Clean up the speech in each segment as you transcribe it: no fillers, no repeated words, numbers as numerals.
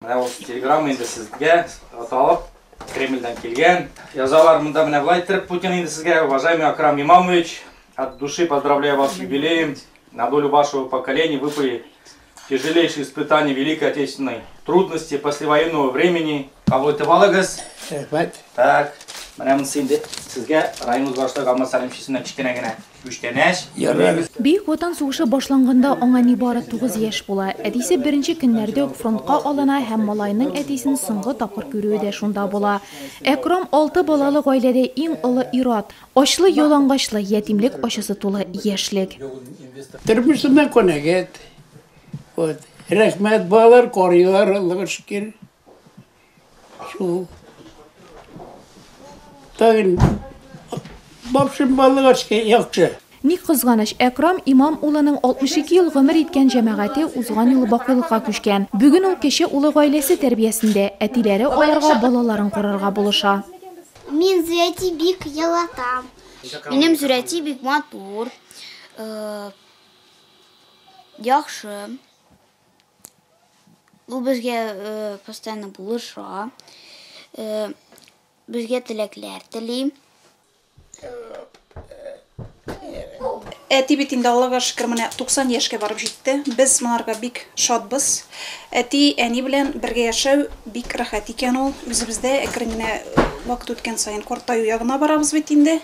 Менә ул телеграмма инде сезгә аталып Кремльдән килгән. Язалар монда менә болай иттереп Путин инде сезгә, уважаемый Акрам Имамович, от души поздравляю вас с юбилеем. На долю вашего поколения выпали тяжелейшие испытания Великой Отечественной трудности послевоенного времени. Кабул итеп алыгыз. Рәхмәт. Так, менә монысы инде сезгә районыбыз башлыгы Алмаз Сәлимович исеменнән кечкенә генә күчтәнәч. Ярар. Бөек Ватан сугышы башланганда аңа нибары 9 яшь була. Әтисе беренче көннәрдә үк фронтка алына һәм малайның әтисен соңгы тапкыр күрүе дә шунда була. Әкрам алты балалы гаиләдә иң олы ир-ат. Ачлы-ялангачлы, ятимлек ачысы тулы яшьлек. Тормышыма канәгать. Вот. Рәхмәт, балалар карыйлар, Аллага шөкер. Шул. Тагын бабшым балык яхшы. Ни кызганыч, Әкрам Имам улының 62 ел гомер иткән җәмәгате узган ел бакыйлыкка күчкән. Бүген ул кече улы гаиләсе тәрбиясендә, әтиләре аларга балаларын карарга булыша. Мин Зөрәти бик ялатам. Минем Зөрәти бик матур, яхшы. Ул безгә постоянно булыша, безгә теләкләр тели. Әти бит инде Аллага шөкер менә 90 яшькә барып җитте. Без моңарга бик шатбыз. Әти, әни белән бергә яшәү бик рәхәт икән ул. Үзебез дә әкрен генә вакыт үткән саен картаю ягына барабыз бит инде.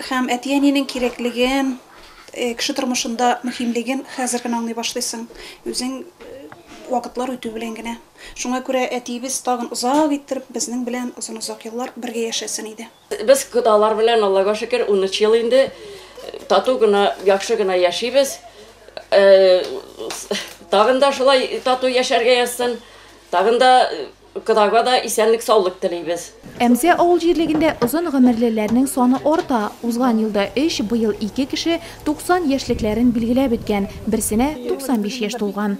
Һәм әти-әнинең кирәклеген, кеше тормышында мөһимлеген хәзер генә аңлый башлыйсың. Үзең вакытлар үтү белән генә. Шуңа күрә әтиебез тагын озак иттереп безнең белән озын-озак еллар бергә яшәсен иде. Без кодалар белән, Аллага шөкер, 13 ел инде тату гына, яхшы гына яшибез. Тагын да шулай тату яшәргә язсын. Тагын да кодага да исәнлек-саулык телибез. Әмзә авыл җирлегендә озын гомерлеләрнең саны арта. Узган елда 3, быел 2 кеше 90 яшьлекләрен билгеләп үткән, берсенә 95 яшь тулган.